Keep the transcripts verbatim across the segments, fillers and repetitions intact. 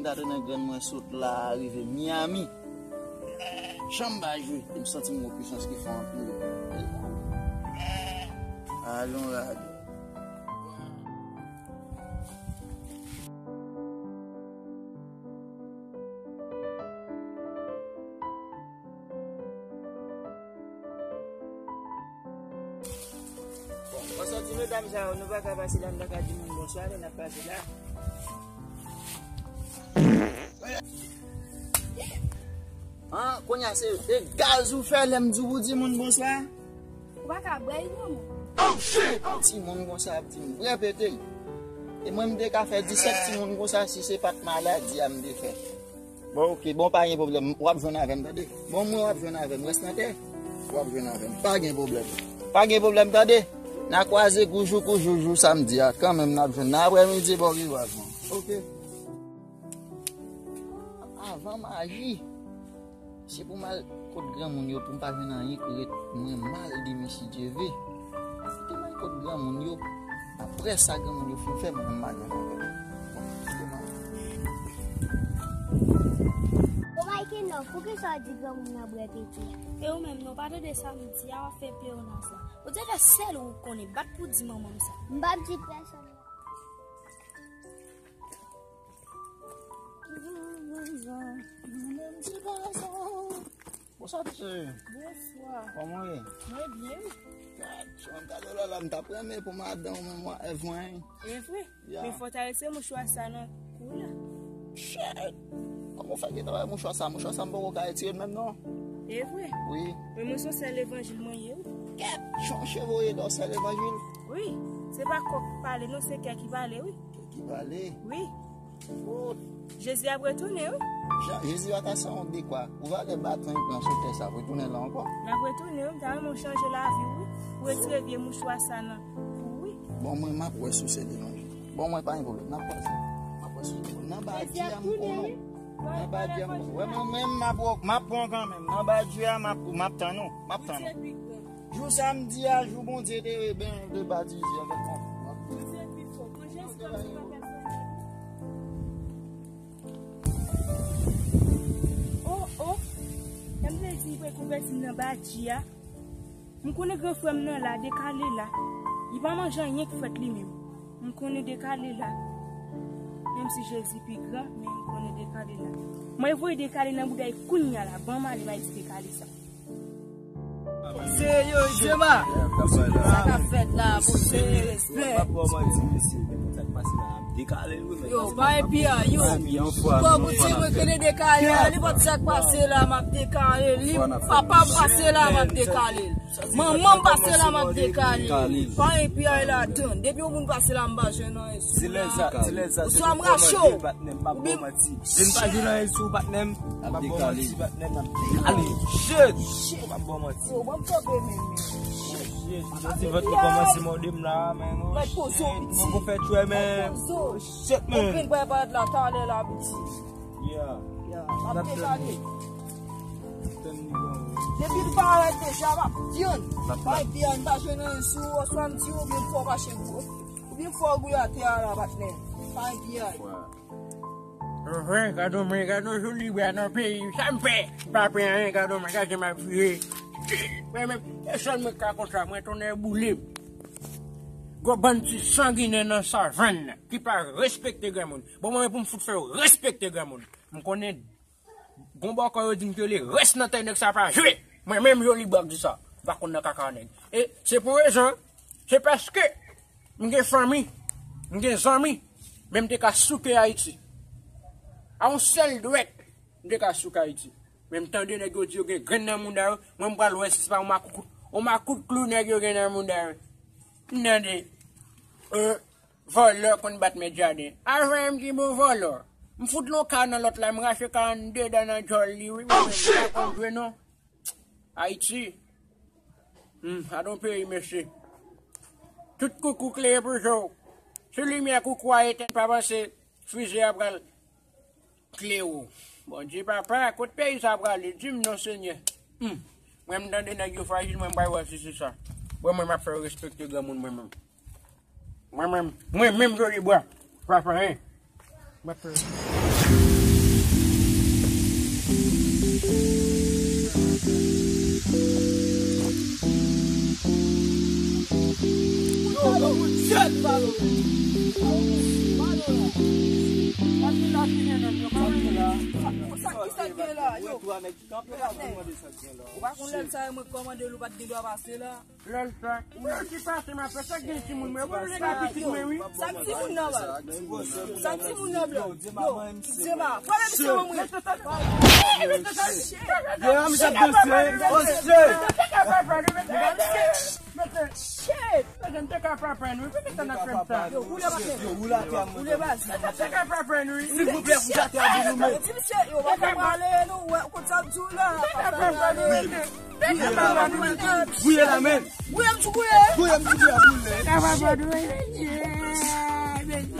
Gade nan grann mwen sot la rive Miami. Janm pa jwe, e m santi m gon pisans ki fò anpil. Alon lage. Bon, mwen santi medam sa yo, nou pa ka pase la, nou pa ka di moun bonswa, lè n ap pase la. An, kounye a se, e gaz ou fè lè m di w pou di moun bonswa? Ou pa ka bwè li non, mwen. Timoun konsa ap di m repete. E mwen m te ka fè disèt timoun konsa si se pa t maladi a m te fè. Bon, oke, bon, pa gen pwoblèm. W ap jwenn avè m, tande. Bon, mwen w ap jwenn avè m. Rès nan tè. W ap jwenn avè m. Pa gen pwoblèm. Pa gen pwoblèm, tande. N a kwaze koujou, koujou, jou samdi a. Kanmenm, n ap jwenn nan aprèmidi, bon, rivaj, mwen. Oke. Avan maji, se pou m al kot granmoun yo, pou m pa jwenn anyen ki ret mwen mal demen si Dye ve. Te m al kot granmoun yo, apre sa granmoun yo fin fè, mwen m pa jwenn anyen. Bon, kite m al. Ou bay ki non, poukisa w di granmoun nan bwè pete a? E ou menm, non, pa tande sa m di a, w ap fè peyo nan sa. Ou te fè sèl ou konnen, bat pou di manman m sa. M p ap di pèsonn. Bonswa, mesye. Bonswa. Kòman w ye? Mwen byen, wi. Gad, jan m gade w la, la, m t ap renmen pou madanm ou menm, w a, Evren. Evren? Ya. Men fò w ta retire mouchwa sa nan kou w la. Shit! Kòman w fè gentan wè mouchwa sa? Mouchwa sa m poko ka retire l menm, non. Evren? Wi. Men mwen se yon sè levanjil mwen ye, wi. Kèt! Jan w cheve w ye, dò sè levanjil? Wi. Se pa kò k pale, non, se kè ki pale, wi. Kè ki pale? Wi. Wout! Jezi ap retounen, wi. Ja-, Jezi pa ka san yon dekwa. Ou va lè batan yo pran sou tè sa, pou tounen la ankò. L ap retounen, wi. M ta renmen w chanje lavi w, wi. Ou retire vye mouchwa sa nan kou w, wi. Bon, mwen, m ap wè si w se levanjil. Bon, mwen, pa gen pwoblèm. N ap wè si. M ap wè si w se levanjil. Nan badji a, m konnen. Nan badji a, m konnen. Wè, mwen menm, m ap, m ap pran kanmenm. Nan badji a, m ap, m ap tann ou. M ap tann ou. Jou samdi a, jou Bondye te, ben, te batize avèk mwen. Bondye pi fò. Bon, Jezi pa fè sa. Oh, oh. Lè m te di pou konvèti m nan badji a. M konnen gran frè m nan la, dekale la. Li pa manje anyen k fèt li menm. M konnen dekale la. Menm si Jezi pi gran, men m konnen dekale la. Mwen voye dekale nan bouda kounya la. Ban m ale, m al di dekale sa. Serye, Jema. Sa k ap fèt la, pou serye, respè. Yo, bay piyay, yo. Bon, pou ti mwen kene dekale, nenpòt sa k pase la, m ap dekale. Li, papa m pase la, m ap dekale. Manman m pase la, m ap dekale. Pa gen piyay ladan. Depi yon moun pase la, m pa jwenn anyen sou la. Oswa m rache w. Oubyen Vin pa jwenn anyen sou patnè m. M ap dekale. Patnè m ap dekale. Shit. M ap ba w manti. Yo, ban m kanpe, men. Shit. M santi vant mwen kòmanse mòde m la, men. Mèt poze w, piti. Mwen fè tchwè, men. Shit, men. Ou vin bay parèt la, talè la, piti. Yeah. Yeah. M ap dekale. Depi l parèt deja, m ap di w. Bay piyay, m pa jwenn anyen sou ou, oswa m di w, oubyen fò w mache gwo. Oubyen fò w gouye atè a la, patnè. Bay piyay. Anfen, gade mwen, gade yon joli bra nan peyi, sa m fè? M pa fè anyen, gade mwen, gade m ap vire. Mwen menm, e sèl mwen k ka konsa, mwen tonnè boule m. Gwo bann ti sanginè nan savann nan, ki pa respekte granmoun. Bon, mwen pou m fout fè yo respekte granmoun. M konnen gon bòkò yo di m ke le rès nan tèt nèg sa pa jwe. Mwen menm joli bra k di sa. M pa konn nan kaka nèg. E se pou rezon, se paske m gen fanmi, m gen zanmi, men m te ka souke Ayiti. A yon sèl dwèt, m te ka souke Ayiti. Men m tande nèg yo di yo gen grenn nan mouda yo, mwen m pral wè si se pa yon makout, yon makout klou nèg yo gen nan mouda yo. M tande, euh, vòlò konn bat mèt jaden. Al jwenn yon ti bon vòlò. M fout lon ka nan lòt la, m rache karannde dan nan djòl li, wi, mwen menm, m pa konn jwe non. Ayiti. Hmm, gade yon peyi, mesye. Tout koukou klere pou je w. Si limyè koukou a etèn, pa panse fize a pral klere w. Bondye papa, kot peyi sa prale? Di m non, Senyè. Hmm. Mwen, m tande nèg yo frajil, mwen, m pral wè si se sa. Bon, mwen, m ap fè yo respekte granmoun, mwen menm. Mwen menm, mwen menm joli bwa. Pa fè anyen. M ap fè. Yo, shit, balo. Balo la. Sa ki la ki gen la? Sa ki sa ki gen la? Yo. Kanpe la pou mande sa ki gen la. Ou pa konn lè sa mwen kòmande l ou pa t gen dwa pase la. Lè l sa. Mwen ki pase m ap fè sa gen timoun mwen. Mwen vle gen pitit mwen wi. Sa k timoun nan bal? Sa k timoun nan blan? Yo, Zema, pale misye mwen. Yo, misye ap danse. Oh shit. Shit. Mwen te ka papa nou. Poukisa n ap fè m sa? Yo, woule atè. Yo, woule atè. Woule baz. Mwen te ka papa nou. Silvouplè, woule atè a pou nou men. Yo, ti misye, yo, pa fè m ale, nou, wè, kout sa m di w la. Pa fè m ale. Gouye la, men. Gouye m tou gouye. Gouye m tou gouye, boule. Sa va pa dwe, mesye. Mesye,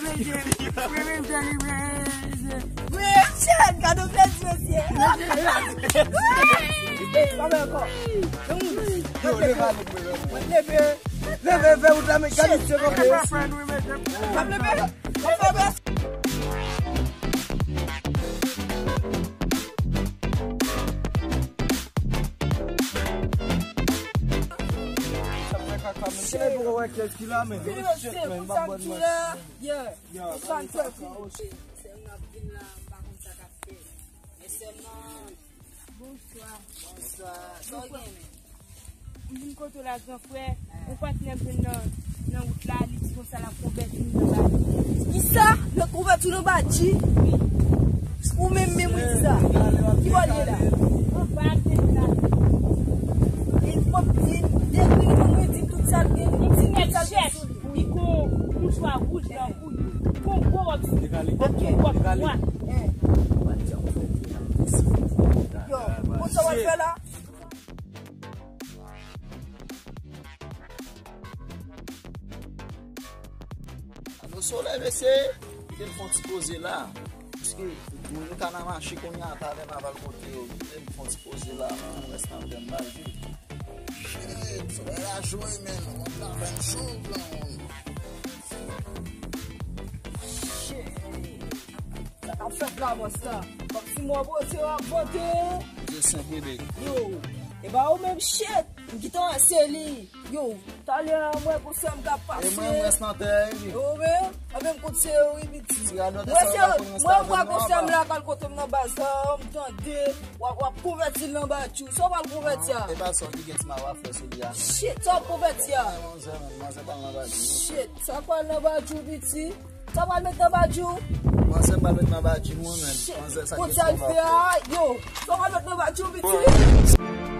mesye. Gouye m tou gouye, mesye. Gouye, chèn, gade w plezi, mesye. Mesye. Gouye. Gouye ankò. Yo, leve ale, leve. Leve, leve, ou ta men, gade se konpe. Sa leve. Sa leve. Sa fè kaka, men. Kile pou wè kèk ki la, men. Yo, shit, men, m ap bòn mwen. Yeah. Yo, sa fè kou. Sè m nan ap vin la, m pa konn sa k ap fèt. Men sè m nan. Bonswa. Bonswa. Sa w gen, men? M vin kote w la, gran frè. Yon patnè m jwenn nan, nan wout la, li di konsa l ap konvèti m nan badji. Kisa? L ap konvèti w nan badji? Wi. Ou menm menm, wi, di sa. Ki bò l ye la? Anba tèt la. Li pwòp, li dekri li menm, li di tout sa l gen, li di tout sa l gen sou li. Li gon mouchwa wouj nan kou li. Li gon gwo wòb sou li. Ak yon wòb nwa. Yo, konn sa w ap fè la? Alo, solèy, mesye, kite m fè yon ti poze la. Paske moun yo ka nan mache kounye a, talè m ap al kote yo. Kite m fè yon ti poze la, man, rès nan bèm bal, wi. Shit, solèy la cho wi, men, wòb la fè m cho, blan, wi. Shit. Sa k ap fèt la, bòs la? Kòmsi mò poze w ap vote. Poze senp wi, big. Yo, e pa ou menm, shit. M gentan wè se li. Yo, talè a, mwen konsa m ka pase. E mwen, m rès nan tè a, wi. Yo, men, mwen menm kont se yo, wi, piti. Mwen se, mwen, mwen konsa m la, kal kote m nan baz la, m tande, w ap, w ap konvèti l nan badji w. Sa w pral konvèti a? E pa sa w ki gen ti ma w ap fè sou li a. Shit, sa w ap konvèti a? Manzè, manzè pral nan badji w. Shit, sa pral nan badji w, piti. Sa pral met nan badji w? Manzè pral met nan badji w, men. Shit. Manzè, sa kout sa l fè a, yo. Sa pral met nan badji w, piti.